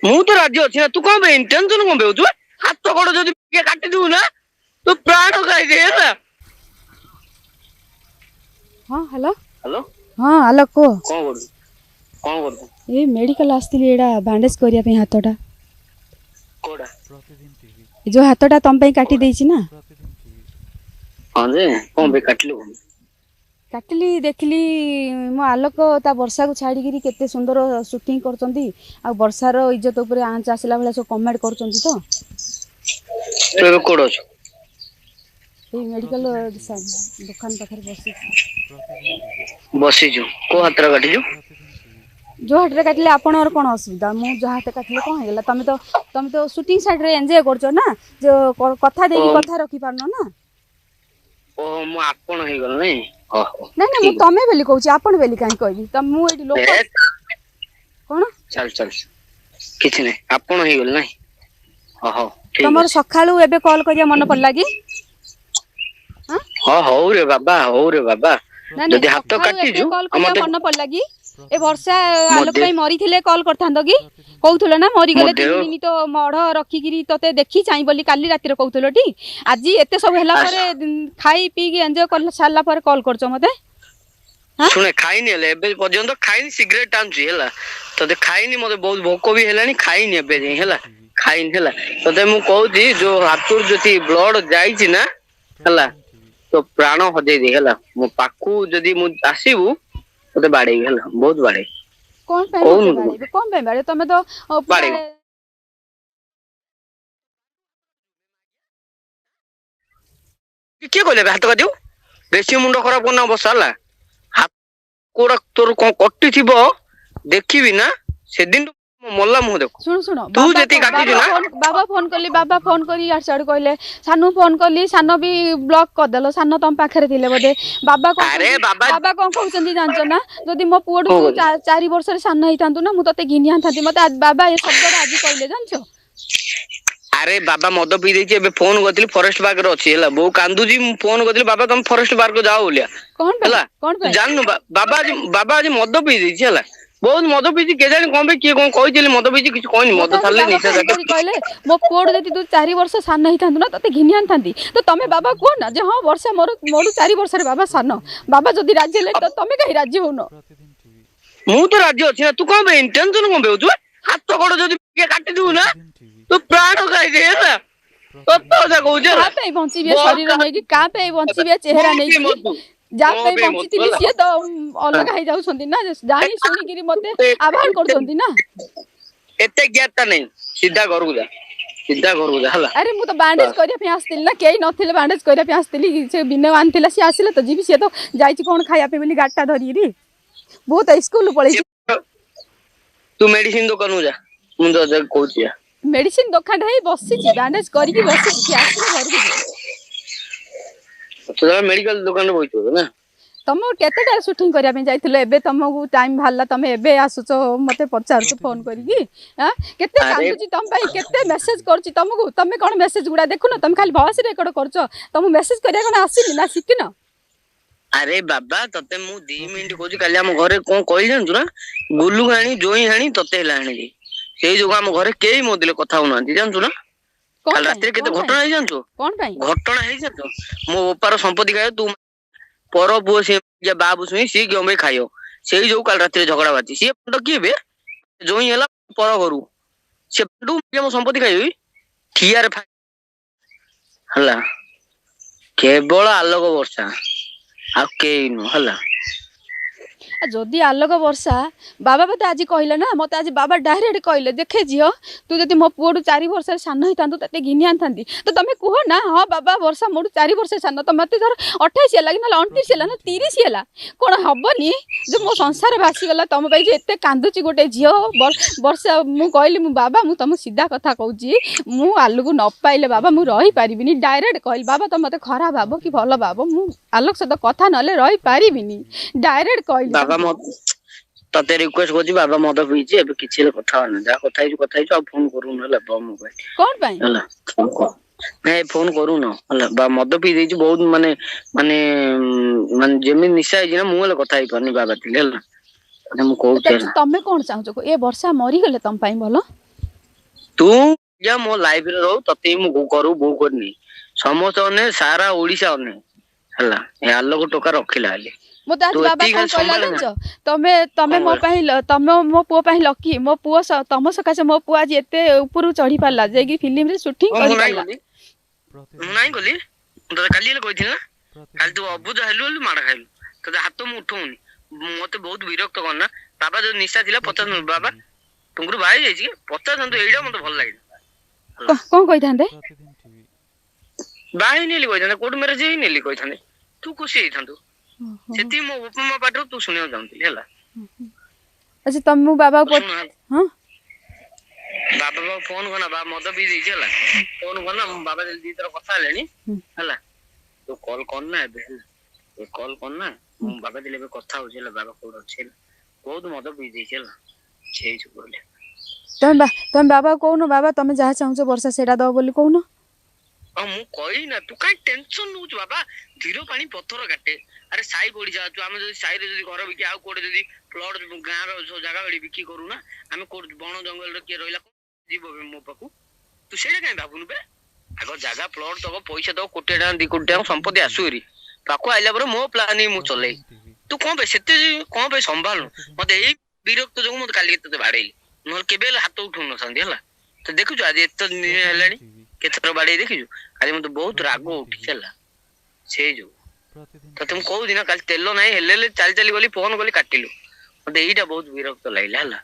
ମୁଁ ତ ରାଜି ଅଛି ନା, ତୁ କଣ ପାଇଁ ଟେନସନ କଣ ପାଇଁ ହଉଛୁ? ହାତ ଗୋଡ ଯଦି ଟିକେ କାଟିଦବୁ ନା, ତୁ ପ୍ରାଣ ଖାଇଦେ ହେଲା। ହଁ, ହ୍ୟାଲୋ। ହ୍ୟାଲୋ। ହଁ, ଆଲୋ, କୁହ। କଣ କରୁଛୁ, କଣ କରୁଛୁ? ଏଇ ମେଡ଼ିକାଲ ଆସିଥିଲି, ଏଇଟା ବ୍ୟାଣ୍ଡେଜ୍ କରିବା ପାଇଁ ହାତଟା। କୋଉଟା? ଏ ଯୋଉ ହାତଟା ତମ ପାଇଁ କାଟି ଦେଇଛି ନା। ହଁ ଯେ, କଣ ପାଇଁ କାଟିଲୁ? କାଟିଲି, ଦେଖିଲି ମୋ ଆଲୋକ ତା ବର୍ଷାକୁ ଛାଡ଼ିକିରି କେତେ ସୁନ୍ଦର ସୁଟିଂ କରୁଛନ୍ତି, ଆଉ ବର୍ଷାର ଇଜ୍ଜତ ଉପରେ ଆଞ୍ଚ ଆସିଲା ଭଳିଆ ସବୁ କମେଣ୍ଟ କରୁଛନ୍ତି ତ। ତୁ ଏବେ କୋଉଠି ଅଛୁ? ଏଇ ମେଡ଼ିକାଲ ଦୋକାନ ପାଖରେ ବସିଛି। ବସିଛୁ? କୋଉ ହାତରେ କାଟିଛୁ? ଯୋଉ ହାତରେ କାଟିଲେ ଆପଣଙ୍କର କ'ଣ ଅସୁବିଧା? ମୁଁ ଯାହା ହାତ କାଟିଲେ କ'ଣ ହେଇଗଲା? ତମେ ତ ସୁଟିଂ ସାଇଡ୍ରେ ଏନ୍ଜୟ କରୁଛ ନା, ଯୋଉ କଥା ଦେଇକି କଥା ରଖିପାରୁନ ନା। ଓହୋ, ମୁଁ ଆପଣ ହେଇଗଲ ନାଇଁ? ନାଇଁ ନାଇଁ, ମୁଁ ତମେ ବୋଲି କହୁଛି, ଆପଣ ବୋଲି କାହିଁ କହିବି? ତ ମୁଁ ଏଇଠି ଲୋକ କ'ଣ? ଚାଲ ଚାଲ, କିଛି ନାହିଁ, ଆପଣ ହେଇଗଲେ ନାଇଁ? ହଉ। ତମର ସକାଳୁ ଏବେ କଲ୍ କରିବା ମନେ ପଡିଲା କି? ହଁ, ହଉ ରେ ବାବା, ହଉ ରେ ବାବା। ଯଦି ହାତ କାଟିଛୁ କଲ୍ କରିବା ମନେ ପଡିଲା କି? ଏ ବର୍ଷା ଆଲୋକ ପାଇଁ ମରିଥିଲେ କଲ୍ କରିଥାନ୍ତ କି? କହୁଥିଲ ନା ମରିଗଲେ 3 ଦିନ ତ ମଢ ରଖିକିରି ତତେ ଦେଖି ଚାହିଁ ବୋଲି, କାଲି ରାତିରେ କହୁଥିଲ ଟି? ଆଜି ଏତେ ସବୁ ହେଲା ପରେ, ଖାଇ ପିଇକି ଏନ୍ଜୟ କରି ସାରିଲା ପରେ କଲ୍ କରୁଛ ମତେ? ଶୁଣେ, ଖାଇନି ହେଲେ, ଏବେ ପର୍ଯ୍ୟନ୍ତ ଖାଇନି, ସିଗାରେଟ ଟାଣୁଛି ହେଲା। ତତେ ଖାଇନି, ମତେ ବହୁତ ଭୋକ ବି ହେଲାଣି, ଖାଇନି ଏବେ ଯାଇ ହେଲା, ଖାଇନି ହେଲା। ତତେ ମୁଁ କହୁଛି, ଯୋଉ ହାତରୁ ଯଦି ବ୍ଲଡ ଯାଇଛି ନା ହେଲା, ତୋ ପ୍ରାଣ ହଜେଇ ଦେଇ ହେଲା। ମୋ ପାଖକୁ ଯଦି ମୁଁ ଆସିବୁ, ତତେ ବାଡେଇବି ହେଲା, ବହୁତ ବାଡେଇବି। କଣ ପାଇଁ ବାଡେଇବେ? କଣ ପାଇଁ ବାଡେଇବେ? ତମେ ତ ବାଡେଇବି। କିଏ କହିଲେ ହାତ କାଟିବୁ? ବେଶୀ ମୁଣ୍ଡ ଖରାପ କରନା, ବସ ହେଲା। ହାତ କୋଉଟା ତୋର କଣ କଟିଥିବ ଦେଖିବି ନା, ସେଦିନ ମଲା ମୁହଁ ଦେଖ। ଶୁଣ ଶୁଣ, ତୁ ଯେତିକି କାଟିଛୁ ନା। ବାବା ଫୋନ କଲି, ବାବା ଫୋନ କରି ଇଆଡୁ ସିଆଡୁ କହିଲେ। ସାନୁ ଫୋନ କଲି, ସାନ ବି ବ୍ଲକ୍ କରିଦେଲ। ସାନ ତମ ପାଖରେ ଥିଲେ ବୋଧେ। ବାବା କଣ, ବାବା କଣ କହୁଛନ୍ତି ଜାଣିଛ ନା? ଯଦି ମୋ ପୁଅଠୁ ତୁ 4 ବର୍ଷରେ ସାନ ହେଇଥାନ୍ତୁ ନା, ମୁଁ ତତେ ଘିନି ଆଣିଥାନ୍ତି। ମତେ ବାବା ଏ ଶବ୍ଦଟା ଆଜି କହିଲେ, ଜାଣିଛ? ଆରେ ବାବା ମଦ ପିଇ ଦେଇଛି। ଏବେ ଫୋନ କରିଥିଲି, ଫରେଷ୍ଟ ପାର୍କରେ ଅଛି ହେଲା, ବୋଉ କାନ୍ଦୁଛି। ମୁଁ ଫୋନ କରିଥିଲି, ବାବା ତମେ ଫରେଷ୍ଟ ପାର୍କ ଯାଅ ବୋଲିଆ ହେଲା। ଜାଣିନୁ ବାବା ଆଜି, ବାବା ଆଜି ମଦ ପିଇ ଦେଇଛି ହେଲା, ବହୁତ ମଦ ପିଇଛି। କେଜାଣି କଣ ପାଇଁ, କିଏ କଣ କହିଥିଲି ମଦ ପିଇଛି, କିଛି କହିନି। ମଦ ଛାଡ଼ିଲେ ନିଶା। କହିଲେ ମୋ ପୁଅଠୁ ଯଦି ତୁ 4 ବର୍ଷ ସାନ ହେଇଥାନ୍ତୁ ନା, ତତେ ଘିନି ଆଣିଥାନ୍ତି। ତ ତମେ ବାବା କୁହ ନା ଯେ ହଁ, ବର୍ଷା ମୋର ମୋଠୁ 4 ବର୍ଷରେ ବାବା ସାନ। ବାବା ଯଦି ରାଜି ହେଲେ, ତ ତମେ କାହିଁ ରାଜି ହଉନ? ମୁଁ ତ ରାଜି ଅଛି ନା, ତୁ କଣ ପାଇଁ ଟେନସନ କଣ ପାଇଁ ହଉଛୁ? ହାତ ଗୋଡ ଯଦି ଟିକେ କାଟିଦବୁ ନା, ତୁ ପ୍ରାଣ ଖାଇଦେ ହେଲା। ସତ କଥା କହୁଛି। କାହା ପାଇଁ ବଞ୍ଚିବେ ଶରୀର ନେଇକି? କାହା ପାଇଁ ବଞ୍ଚିବେ ଚେହେରା ନେଇକି? ଯାହା ପାଇଁ ବଞ୍ଚିଥିଲି ସିଏ ତ ଅଲଗା ହେଇଯାଉଛନ୍ତି ନା, ଜାଣି ଶୁଣିକିରି ମତେ ଆହ୍ୱାନ କରୁଛନ୍ତି ନା। ଏତେ ଜ୍ଞାତ ନାହିଁ, ସିଧା ଘରକୁ ଯା, ସିଧା ଘରକୁ ଯା ହେଲା। ଆରେ ମୁଁ ତ ବ୍ୟାଣ୍ଡେଜ କରିବା ପାଇଁ ଆସିଥିଲି ନା, କେହି ନଥିଲେ, ବ୍ୟାଣ୍ଡେଜ କରିବା ପାଇଁ ଆସିଥିଲି। ସେ ବିନୟ ଆଣିଥିଲା, ସିଏ ଆସିଲେ ତ ଯିବି। ସିଏ ତ ଯାଇଛି କଣ ଖାଇବା ପାଇଁ ବୋଲି ଗାଡିଟା ଧରିକିରି, ବହୁତ ସ୍କୁଲ ପଳେଇଛି। ତୁ ମେଡିସିନ ଦୋକାନକୁ ଯା, ମୁଁ ତତେ କହୁଛି। ମେଡିସିନ ଦୋକାନ ହେଇ ବସିଛି, ବ୍ୟାଣ୍ଡେଜ କରିକି ବସିଛି, ସିଏ ଆସିଲେ ଘରକୁ ଯିବି। ମେଡିକାଲ ଦୋକାନରେ ବସିଛୁ ନା? ତମ କେତେଟା ସୁଟିଂ କରିବା ପାଇଁ ଯାଇଥିଲ? ଏବେ ତମକୁ ଟାଇମ ବାହାରିଲା, ତମେ ଏବେ ଆସୁଛ ମତେ ପଚାରୁଛ ଫୋନ କରିକି? କେତେ କାନ୍ଦୁଛି ତମ ପାଇଁ, କେତେ ମେସେଜ କରୁଛି ତମକୁ, ତମେ କଣ ମେସେଜ ଗୁଡା ଦେଖୁନ? ତମେ ଖାଲି ଭଏସ ରେକର୍ଡ କରୁଛ, ତମକୁ ମେସେଜ କରିବା କଣ ଆସିନି ନା ଶିଖିନ? ଆରେ ବାବା, ତତେ ମୁଁ 2 ମିନିଟ କହୁଛି। କାଲି ଆମ ଘରେ କଣ କହିଲି ଜାଣିଛୁ ନା? ଗୁଲୁ ଆଣି, ଜୋଇଁ ଆଣି, ତତେ ହେଲା ଆଣିଲି। ସେଇ ଯୋଗୁ ଆମ ଘରେ କେହି ମୋ ଦିଲେ କଥା ହଉନାହାନ୍ତି, ଜାଣିଛୁ ନା? କାଲି ରାତିରେ କେତେ ଘଟଣା ହେଇ ଜାଣିଛୁ? କଣ ପାଇଁ ଘଟଣା ହେଇ ଜାଣିଛୁ? ମୋ ବୋପାର ସମ୍ପତ୍ତି ଖାଇବ ତୁ, ପର ପୁଅ ସିଏ, ବାବୁ ଶୁଇଁ ସିଏ କେଉଁ ପାଇଁ ଖାଇବ। ସେଇ ଯୋଉ କାଲି ରାତିରେ ଝଗଡା ବାଜି, ସିଏ କିଏ ବେ? ଜୋଇଁ ହେଲା ପର ଘରୁ, ସେ ମୋ ସମ୍ପତ୍ତି ଖାଇବି ଠିଆରେ ହେଲା। କେବଳ ଆଲୋକ ବର୍ଷା, ଆଉ କେହି ନୁହଁ ହେଲା। ଯଦି ଆଲୋକ ବର୍ଷା, ବାବା ମତେ ଆଜି କହିଲେ ନା, ମତେ ଆଜି ବାବା ଡାଇରେକ୍ଟ କହିଲେ, ଦେଖେ ଝିଅ, ତୁ ଯଦି ମୋ ପୁଅଠୁ 4 ବର୍ଷରେ ସାନ ହେଇଥାନ୍ତୁ, ତତେ ଘିନି ଆଣିଥାନ୍ତି। ତ ତମେ କୁହ ନା, ହଁ ବାବା, ବର୍ଷା ମୋଠୁ 4 ବର୍ଷ ସାନ। ତ ମତେ ଧର 28 ହେଲା କି ନହେଲେ 29 ହେଲା ନା 30 ହେଲା, କ'ଣ ହବନି ଯେ ମୋ ସଂସାର ଭାସିଗଲା ତମ ପାଇଁ, ଯେ ଏତେ କାନ୍ଦୁଛି ଗୋଟେ ଝିଅ ବର୍ଷା? ମୁଁ କହିଲି, ମୁଁ ବାବା, ମୁଁ ତମକୁ ସିଧା କଥା କହୁଛି, ମୁଁ ଆଲୁକୁ ନ ପାଇଲେ ବାବା ମୁଁ ରହିପାରିବିନି। ଡାଇରେକ୍ଟ କହିଲି, ବାବା ତମେ ମତେ ଖରାପ ଭାବ କି ଭଲ ଭାବ, ମୁଁ ଆଲୋକ ସହିତ କଥା ନହେଲେ ରହିପାରିବିନି। ଡାଇରେକ୍ଟ କହିଲି। ବାବା, ତତେ ରିକ୍ୱେଷ୍ଟ କରୁଛି, ବାବା ମଦ ପିଇଛି ଏବେ, କିଛି ହେଲେ କଥା ହବନି। ଯାହା କଥା ହେଇଛୁ କଥା ହେଇଛୁ, ଆଉ ଫୋନ କରୁନୁ ହେଲା। ମୋବାଇଲ କଣ ପାଇଁ ହେଲା ନାଇଁ, ଫୋନ କରୁନ ହେଲା। ବା ମଦ ପିଇ ଦେଇଛି ବହୁତ, ମାନେ ମାନେ ମାନେ ଯେମିତି ନିଶା ହେଇଛି ନା, ମୁଁ ହେଲେ କଥା ହେଇପାରୁନି ବାବା ଥିଲେ ହେଲା। ମୁଁ କହୁଛି, ତମେ କଣ ଚାହୁଁଛ? ଏ ବର୍ଷା ମରିଗଲେ ତମ ପାଇଁ ଭଲ? ତୁ ଯା ମୋ ଲାଇଫରେ ରହୁ, ତତେ ବି ମୁଁ ଘରକୁ ବୋହୂ କରିନି। ସମସ୍ତେ ଅନେ, ସାରା ଓଡିଶା ଅନେ, ହେଲା। ଏ ଆଲୋକ ଟୋକା ରଖିଲା ହେଲେ ମତେ ତୁ ଆଜି ବାବା ଏତିକି କଣ ଖାଲି କହିଲା ସମ୍ଭାଳେ ନା। ଜାଣିଛ? ତମେ ତମେ କଣ ମୋ କହିଲା? ପାଇଁ, ତମେ ମୋ ପୁଅ ପାଇଁ ଲକି। ମୋ ପୁଅ, ତମ ସକାଶେ ମୋ ପୁଅ ଆଜି ଏତେ ଉପରକୁ ଚଢି ପାରିଲା, ଯାଇକି ଫିଲ୍ମରେ ସୁଟିଂ ହଁ, ମୁଁ ନାଇଁ କରିପାରିଲା। କଲି, ମୁଁ ନାଇଁ କଲି। ମୁଁ ତତେ କାଲି ହେଲେ କହିଥିଲି ନା? କାଲି ତୁ ଅବୁଝା ହେଲୁ ବୋଲି ମାଡ ଖାଇଲୁ। ତତେ ହାତ ମୁଁ ଉଠଉନି। ମତେ ବହୁତ ବିରକ୍ତ କରନା। ବାବା ଯୋଉ ନିଶା ଥିଲା, ପଚାରୁନୁ, ବାବା ଟୁଙ୍କୁରୁ ବାହା ହେଇଯାଇଛି କି ପଚାରନ୍ତୁ। ଏଇଟା ମତେ ଭଲ ଲାଗିଲା, ହେଲା। କଣ କହିଥାନ୍ତେ? ବାହା ହେଇନି ବୋଲି କହିଥାନ୍ତେ, କୋର୍ଟ ମ୍ୟାରେଜ ହେଇନି ବୋଲି କହିଥାନ୍ତେ, ତୁ ଖୁସି ହେଇଥାନ୍ତୁ। ସେତିକି ମୋ ବାପା ମା ପାଟିରୁ ତୁ ଶୁଣିବାକୁ ଚାହୁଁଥିଲି, ହେଲା। ଆଚ୍ଛା, ତମେ ମୁଁ ବାବାକୁ ଶୁଣ, ହଁ। ବାବା ବାବା ଫୋନ କରନା, ବାବା ମଦ ପିଇ ଦେଇଛି, ହେଲା। ଫୋନ କରନା, ମୁଁ ବାବା ଦି ଥର କଥା ହେଲେଣି, ହେଲା। ତୁ କଲ୍ କରନା ଏବେ, ହେଲା। ତୁ କଲ୍ କରନା, ମୁଁ ବାବା ଥିଲେ ଏବେ କଥା ହଉଛି, ହେଲା। ବାବା କୋଉଠି ଅଛି, ହେଲା। ବହୁତ ମଦ ପିଇ ଦେଇଛି, ହେଲା। ସେଇ ଯୋଗୁ ହେଲେ। ତମେ ବାବା କହୁନ, ବାବା ତମେ ଯାହା ଚାହୁଁଛ ବର୍ଷା ସେଇଟା ଦବ ବୋଲି କହୁନ। ହଁ, ମୁଁ କହିନା, ତୁ କାଇଁ ଟେନସନ ନଉଛୁ? ବାବା, ଧୀର ପାଣି ପଥର କାଟେ। ଆରେ ସାହି ପଡିଶା ଅଛୁ ଆମେ। ଯଦି ସାହିରେ ଯଦି ଘର ବିକି, ଆଉ କୋଉଠି ଯଦି ପ୍ଲଟ, ଗାଁର ସବୁ ଜାଗା ବାଡି ବିକି କରୁନା ଆମେ, କୋଉଠି ବଣ ଜଙ୍ଗଲରେ କିଏ ରହିଲା ଯିବ ବେ ମୋ ପାଖକୁ? ତୁ ସେଇଟା କାଇଁ ଭାବୁନୁ ବେ? ଆଗ ଜାଗା ପ୍ଲଟ ଦବ, ପଇସା ଦବ, କୋଟିଏ ଟଙ୍କା 2 କୋଟି ଟଙ୍କା ସମ୍ପତ୍ତି ଆସୁ ହେରି। ପାଖକୁ ଆଇଲା ପରେ ମୋ ପ୍ଲାନ୍ ହିଁ ମୁଁ ଚଲେଇ। ତୁ କଣ ପାଇଁ ସେତେ କଣ ପାଇଁ ସମ୍ଭାଳୁନୁ ମତେ? ଏଇ ବିରକ୍ତ ଯୋଗୁ ମତେ କାଲି ତତେ ବାଡେଇଲି, ନହେଲେ କେବେ ହେଲେ ହାତ ଉଠଉ ନଥାନ୍ତି, ହେଲା। ତ ଦେଖୁଛୁ ଆଜି ଏତେ ଦିନ ହେଲାଣି କେତେଥର ବାଡେଇ ଦେଖିଛୁ? ଆଜି ମତେ ବହୁତ ରାଗ ଉଠିଛି, ହେଲା। ସେଇ ଯୋଗୁ ତତେ ମୁଁ କହୁଛି ନା, କାଲି ତେଲ ନାହିଁ ହେଲେ ହେଲେ ଚାଲି ଚାଲି ଗଲି, ଫୋନ କଲି, କାଟିଲୁ। ମତେ ଏଇଟା ବହୁତ ବିରକ୍ତ ଲାଗିଲା, ହେଲା।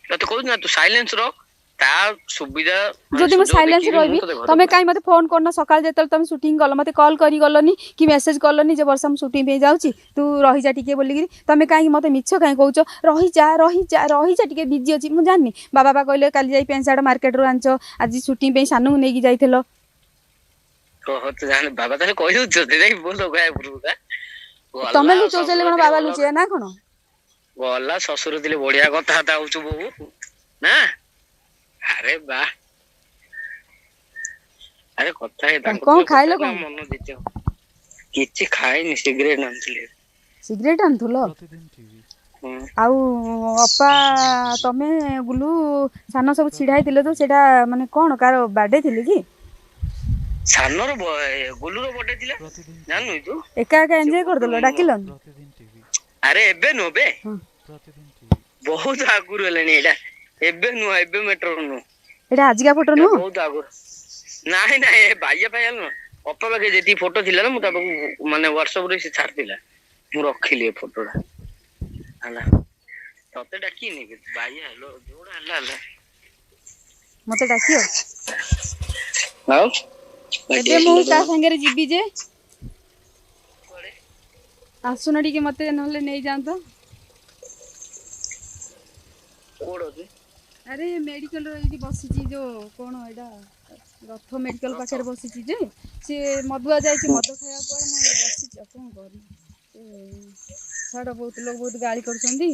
ତତେ କହୁଛି ନା, ତୁ ସାଇଲେନ୍ସ ରହ। ତା ସୁବିଧା ମାନେ ଯଦି ମୁଁ ସୁଯୋଗ ସାଇଲେନ୍ସ ଦେଖିକି ମୁଁ ରହିବି, ତତେ ଘରେ ତମେ କାହିଁ ମତେ ଫୋନ କରୁନ? ସକାଳେ ଯେତେବେଳେ ତମେ ସୁଟିଂ କଲ, ମତେ କଲ୍ କରି ଗଲନି କି ମେସେଜ କଲନି ଯେ ବର୍ଷା ମୁଁ ସୁଟିଂ ପାଇଁ ଯାଉଛି, ତୁ ରହିଯା ଟିକେ ବୋଲିକିରି? ତମେ କାହିଁକି ମତେ ମିଛ କାହିଁ କହୁଛ, ରହିଯା ରହିଯା ରହିଯା, ଟିକେ ବିଜି ଅଛି? ମୁଁ ଜାଣିନି। ବାବା ବା କହିଲେ କାଲି ଯାଇ ପ୍ୟାଣ୍ଟ ସାର୍ଟ ମାର୍କେଟରୁ ଆଣିଛ, ଆଜି ସୁଟିଂ ପାଇଁ ସାନକୁ ନେଇକି ଯାଇଥିଲ। ଓହୋ, ତୁ ଜାଣି ବାବା ତାହେଲେ କହିଦଉଛୁ ତତେ ଯାଇ ବୋଲ କହିବା ପୂର୍ବରୁ ଗଲା। ତମେ ଲୁଚଉଛ ଶ୍ୱଶୁର ହେଲେ କଣ ଥିଲେ ବାବା ଭଲ ଲୁଚେଇବେ ନା କଣ? ଗଲା, ଶ୍ୱଶୁର ଥିଲେ ବଢିଆ କଥାବାର୍ତ୍ତା ହଉଛୁ ବୋହୁ ନା। ଆରେ ବା, ଆରେ କଥା ହେଇ ତାଙ୍କ କଣ ଥିଲେ କଥା ଖାଇଲ ହେଲେ କଣ? ମନ ଜିତିବ। କିଛି ଖାଇନି, ସିଗରେଟ ଆଣିଥିଲି। ସିଗରେଟ ଆଣୁଥିଲ? ହୁଁ। ଆଉ ଅପା, ତମେ, ଗୁଲୁ, ସାନ ସବୁ ଛିଡା ହେଇଥିଲେ ତ, ସେଇଟା ମାନେ କଣ କାହାର ବାର୍ଥଡେ ଥିଲେ କି? ସାନର, ଗୁଲୁର ବର୍ଥଡେ ଥିଲା, ଜାଣିନୁ ତୁ? ଏକା ଏକା ସେ ଏଞ୍ଜୟ ଗୁଲୁ କରିଦେଲ, ଡାକିଲନି? ଆରେ ଏବେ ନୁହଁ ବେ, ହଁ। ବହୁତ ଆଗରୁ ହେଲାଣି ଏଇଟା। ଏବେ ନୁହଁ, ଏବେ ମେଟ୍ରୋ ନୁହଁ। ଏଇଟା ଆଜିକା ଫଟୋ ଏଇଟା ନୁହଁ? ବହୁତ ଆଗରୁ। ନାଇଁ ନାଇଁ, ଏ ବାଇଆ ଫାଇଆ ନୁହଁ। ଅପା ପାଖେ ଯେତିକି ଫଟୋ ଥିଲା ନା, ମୁଁ ତା ପାଖକୁ ମାନେ ହ୍ୱାଟ୍ସଆପ ରେ ସେ ଛାଡିଥିଲା, ମୁଁ ରଖିଲି ଏ ଫଟୋଟା, ହେଲା। ତତେ ଡାକିନି, ବାଇଆ ହେଲୋ, ଯୋଉଟା ହେଲା ହେଲା। ମତେ ଡାକିବ? ଆଉ ଏବେ ମୁଁ କାହା ସାଙ୍ଗରେ ଯିବି ଯେ? ଆସୁନ ଟିକେ ମତେ ନହେଲେ ନେଇଯାଆନ୍ତ। କୋଉଠି ଅଛି? ଆରେ ମେଡିକାଲର ଏଇଠି ବସିଛି, ଯୋଉ କଣ ଏଇଟା, ରଥ ମେଡିକାଲ ରଥ ପାଖରେ ବସିଛି ଯେ। ସିଏ ମଦୁଆ ଯାଇଛି ମଦ ଖାଇବାକୁ କୁଆଡେ। ମୁଁ ଏଇ ବସିଛି, ଆଉ କଣ କରିବି? ସେ ଛାଡ, ବହୁତ ଲୋକ ବହୁତ ଗାଳି କରୁଛନ୍ତି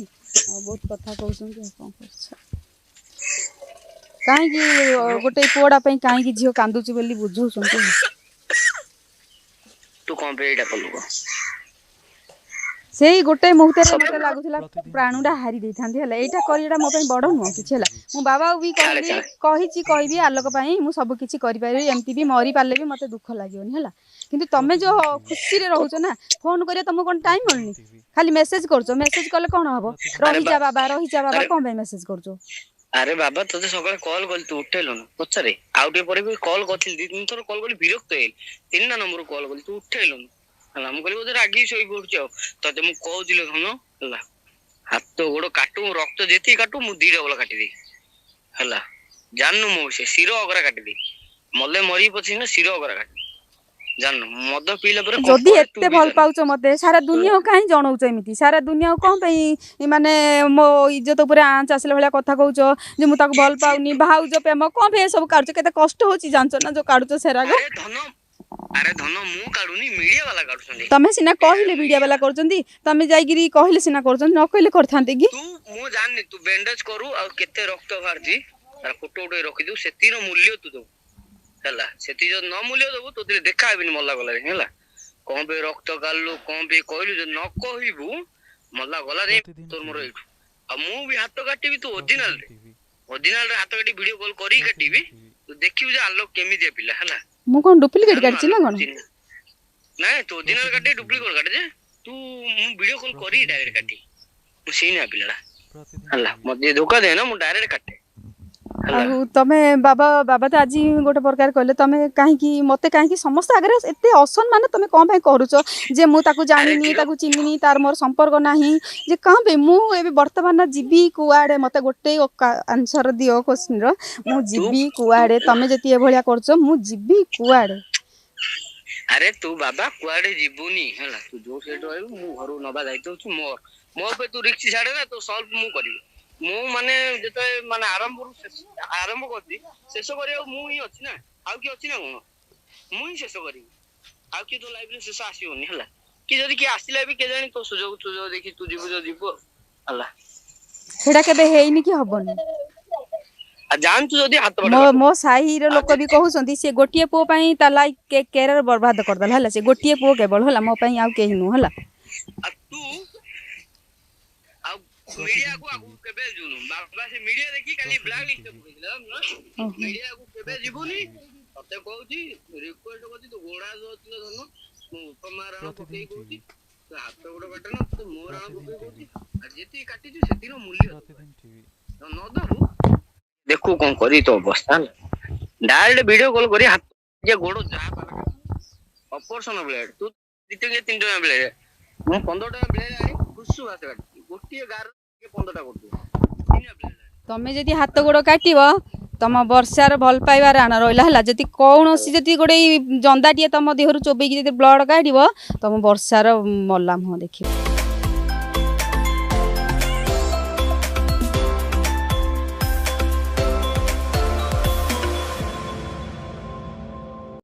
ଆଉ ବହୁତ କଥା କହୁଛନ୍ତି, ଆଉ କଣ କରୁଛ? କାହିଁକି ଗୋଟେ ପୁଅଟା ପାଇଁ କାହିଁକି ଝିଅ କାନ୍ଦୁଛି ବୋଲି ବୁଝଉଛନ୍ତି। ତୁ କଣ ପାଇଁ ଏଇଟା କଲୁ କହ? ସେଇ ଗୋଟେ ମୁହୂର୍ତ୍ତରେ ମତେ ଲାଗୁଥିଲା ପ୍ରାଣଟା ହାରି ଦେଇଥାନ୍ତି, ହେଲା। ଏଇଟା କରିବାଟା ମୋ ପାଇଁ ବଡ ନୁହଁ କିଛି, ହେଲା। ମୁଁ ବାବାକୁ ବି ଛାଡେ, କହିଲି, ଛାଡେ। କହିଛି, କହିବି, ଆଲୋକ ପାଇଁ ମୁଁ ସବୁ କିଛି କରିପାରିବି। ଏମିତି ବି ମରି ପାରିଲେ ବି ମତେ ଦୁଃଖ ଲାଗିବନି, ହେଲା। କିନ୍ତୁ ତମେ ଯୋଉ ଖୁସିରେ ରହୁଛ ନା, ଫୋନ କରିବା ତମକୁ କଣ ଟାଇମ ମିଳୁନି? ଖାଲି ମେସେଜ କରୁଛ। ମେସେଜ କଲେ କଣ ହବ? ଆରେ ରହିଯା ବାବା, ରହିଯା ବାବା, ଆରେ କଣ ପାଇଁ ମେସେଜ କରୁଛ? ଆରେ ବାବା, ତୋତେ ସକାଳେ କଲ୍ କଲି, ତୁ ଉଠେଇଲୁନୁ। ପଚାରେ, ଆଉ ଟିକେ ପରେ ବି କଲ୍ କରିଥିଲି, 2 3 ଥର କଲ୍ କଲି, ବିରକ୍ତ ହେଇଗଲି। 3ଟା ନମ୍ବର କଲ୍ କଲି, ତୁ ଉଠେଇଲୁନୁ, ହେଲା। ମୁଁ କହିଲି ବୋଧେ ରାଗିକି ଶୋଇ ପଡୁଛି। ଆଉ ତତେ ମୁଁ କହୁଥିଲି ଧନ, ହେଲା, ହାତ ଗୋଡ କାଟୁ, ରକ୍ତ ଯେତିକି କାଟୁ, ମୁଁ 2 ଡବଲ କାଟିଦେବି, ହେଲା। ଜାଣିନୁ ମୋ ସେ ଶିର ଅଗରା କାଟିଦେବି। ମଲେ ମରିବି ପଛେ ନା, ଶିର ଅଗରା କାଟିଦେବି। ଜାଣିନୁ ମଦ ପିଇଲା ପରେ କଣ ଯଦି କରେ ତୁ ଏତେ ବି ଭଲ ଜାଣିନୁ। ପାଉଛ ମତେ, ସାରା ଦୁନିଆକୁ କାହିଁ ଜଣଉଛ ଏମିତି? ସାରା ଦୁନିଆକୁ କଣ ପାଇଁ ମାନେ ମୋ ଇଜ୍ଜତ ଉପରେ ଆଞ୍ଚ ଆସିଲା ଭଳିଆ କଥା କହୁଛ ଯେ ମୁଁ ତାକୁ ଭଲ କିଛି ପାଉନି, ଭାଉଜ ପ୍ରେମ କଣ ପାଇଁ ଏସବୁ କାଢୁଛ? କେତେ କଷ୍ଟ ହଉଛି ଜାଣିଛ ନା, ଯୋଉ କାଢୁଛ ସେରାକ? ଆରେ ଧନ, ଆରେ ଧନ, ମୁଁ କାଢୁନି, ମିଡିଆ ବାଲା କାଢୁଛନ୍ତି। ତମେ ସିନା କହିଲେ ମିଡିଆ ବାଲା କରୁଛନ୍ତି। ତମେ ଯାଇକିରି କହିଲେ ସିନା କରୁଛନ୍ତି, ନ କହିଲେ କରିଥାନ୍ତେ କି? ତୁ ମୁଁ ଜାଣିନି। ତୁ ବ୍ୟାଣ୍ଡେଜ କରୁ ଆଉ କେତେ ରକ୍ତ ବାହାରିଛି ତାର ଫଟୋ ଉଠେଇ ରଖିଦବୁ। ସେତିକିର ମୂଲ୍ୟ ତୁ ଦବୁ, ହେଲା। ସେତିକି ଯଦି ନ ମୂଲ୍ୟ ଦବୁ, ତୋ ଦେଖା ହେବିନି ମଲା ଗଲା ଯାଏ, ହେଲା। କଣ ପାଇଁ ରକ୍ତ କାଢିଲୁ, କଣ ପାଇଁ କହିଲୁ? ଯଦି ନ କହିବୁ, ମଲା ଗଲା ଯାଇ ତୋର ମୋର ଏଇଠୁ। ଆଉ ମୁଁ ବି ହାତ କାଟିବି, ତୁ ଅରିଜିନାଲ ରେ ଅରିଜିନାଲ ହାତ କାଟି ଭିଡିଓ କଲ୍ କରିକି କାଟିବି, ତୁ ଦେଖିବୁ ଯେ ଆଲୋକ କେମିତିଆ ପିଲା ହେଲା। ମୁଁ କଣ ଡୁପ୍ଲିକେଟ କାଟିଛି ନା କଣ? ନାଇଁ, ତୁ ଅରିଜିନାଲ କାଟି, ଡୁପ୍ଲିକେଟ କାଟେ ଯେ ତୁ, ମୁଁ ଭିଡିଓ କଲ୍ କରିକି ଡାଇରେକ୍ଟ କାଟି। ମୁଁ ସେଇ ନା ପିଲାଟା ହେଲା, ମତେ ଯିଏ ଧୋକା ଦେ ନା, ମୁଁ ଡାଇରେକ୍ଟ କାଟେ ହେଲା। ଆଉ ତମେ ବାବା, ବାବା ତ ଆଜି ଗୋଟେ ପ୍ରକାର କହିଲେ, ତମେ କାହିଁକି ମତେ କାହିଁକି ସମସ୍ତ ଆଗରେ ଏତେ ଅସମ୍ମାନ ତମେ କଣ ପାଇଁ କରୁଛ ଯେ ମୁଁ ତାକୁ ଜାଣିନି, ତାକୁ ଚିହ୍ନିନି, ତାର ମୋର ସମ୍ପର୍କ ନାହିଁ ଯେ କଣ ପାଇଁ? ମୁଁ ଏବେ ବର୍ତ୍ତମାନ ଯିବି କୁଆଡେ? ମତେ ଗୋଟେ ଆନ୍ସର ଦିଅ କୋଶ୍ଚିନ୍ର, ମୁଁ ଯିବି କୁଆଡେ? ତମେ ଯଦି ଏଭଳିଆ କରୁଛ, ମୁଁ ଯିବି କୁଆଡେ? ଆରେ ତୁ ବାବା କୁଆଡେ ଯିବୁନି ହେଲା, ତୁ ଯୋଉ ସେଠି ରହିବୁ, ମୁଁ ଘରୁ ନବା ଦାୟିତ୍ୱ ହଉଛି ମୋର। ମୋ ଉପରେ ତୁ ରିକ୍ସ ଛାଡେ ନା, ତୋ ସଲ୍ଭ ମୁଁ କରିବି। ମୁଁ ମାନେ ଯେତେବେଳେ ମାନେ ଆରମ୍ଭରୁ ଆରମ୍ଭ କରିଛି, ଶେଷ କରିବାକୁ ମୁଁ ହିଁ ଅଛି ନା, ଆଉ କିଏ ଅଛି ନା କଣ? ମୁଁ ହିଁ ଶେଷ କରିବି, ଆଉ କିଏ ତୋ ଲାଇଫରେ ଶେଷ ଆସିବନି ହେଲା। କି ଯଦି କିଏ ଆସିଲା ବି, କେଜାଣି ତୋ ସୁଯୋଗ ସୁଯୋଗ ଦେଖି ତୁ ଯିବୁ ଯଦି ଯିବୁ ଆଉ ହେଲା। ସେଇଟା କେବେ ହେଇନି କି ହବନି। ଆଉ ଜାଣିଛୁ ଯଦି ହାତ ମୋ ମୋ ସାହିର ଲୋକ ବି କହୁଛନ୍ତି, ସେ ଗୋଟିଏ ପୁଅ ପାଇଁ ତା ଲାଇଫ କ୍ୟାରିୟର ବର୍ବାଦ କରିଦେଲା ହେଲା। ସେ ଗୋଟିଏ ପୁଅ କେବଳ ହେଲା, ମୋ ପାଇଁ ଆଉ କେହି ନୁହଁ ହେଲା। ଆଉ ତୁ ଆଉ ମିଡିଆକୁ ଆଗକୁ କେବେ ଯିବୁନୁ ବାବା। ସେ ମିଡିଆ ଦେଖି କାଲି ବ୍ଲାକ୍ ଲିଷ୍ଟ ପକେଇଥିଲା। ମିଡିଆକୁ କେବେ ଯିବୁନି, ତତେ କହୁଛି, ରିକ୍ୱେଷ୍ଟ କରୁଛି, ତୁ ଗୋଡା ଅଛି ଧନ, ମୁଁ ବାପା ମା ରାଣ ପକେଇ କହୁଛି, ତୁ ହାତ ଗୋଡ କାଟେ ନା, ତୁ ମୋ ରାଣ ପକେଇ କହୁଛି। ଆଉ ଯେତିକି କାଟିଛୁ ସେତିକିର ମୂଲ୍ୟ ନ ଦବୁ, ଦେଖୁ କଣ କରିବି ତୋ ଅବସ୍ଥା ହେଲା। ଡାଇରେକ୍ଟ ଭିଡିଓ କଲ୍ କରି ହାତ ଗୋଡ ଯାହା ଅପରେସନ ବ୍ଲେଡ, ତୁ 2 ଟଙ୍କିଆ 3 ଟଙ୍କା ବ୍ଲେଡ, ମୁଁ 15 ଟଙ୍କା ବ୍ଲେଡ ଆଣି ଖୁସୁ ଭାସ କାଟିଛି, ଗୋଟିଏ ଗାର 15ଟା କରୁଛୁ। ତମେ ଯଦି ହାତ ଗୋଡ କାଟିବ, ତମ ବର୍ଷାର ଭଲ ପାଇବା ରାଣ ରହିଲା ହେଲା। ଯଦି କୌଣସି ଯଦି ଗୋଟେ ଜନ୍ଦାଟିଏ ତମ ଦେହରୁ ଚୋବେଇକି ଯଦି ବ୍ଲଡ କାଢିବ, ତମ ବର୍ଷାର ମଲା ମୁହଁ ଦେଖିବ।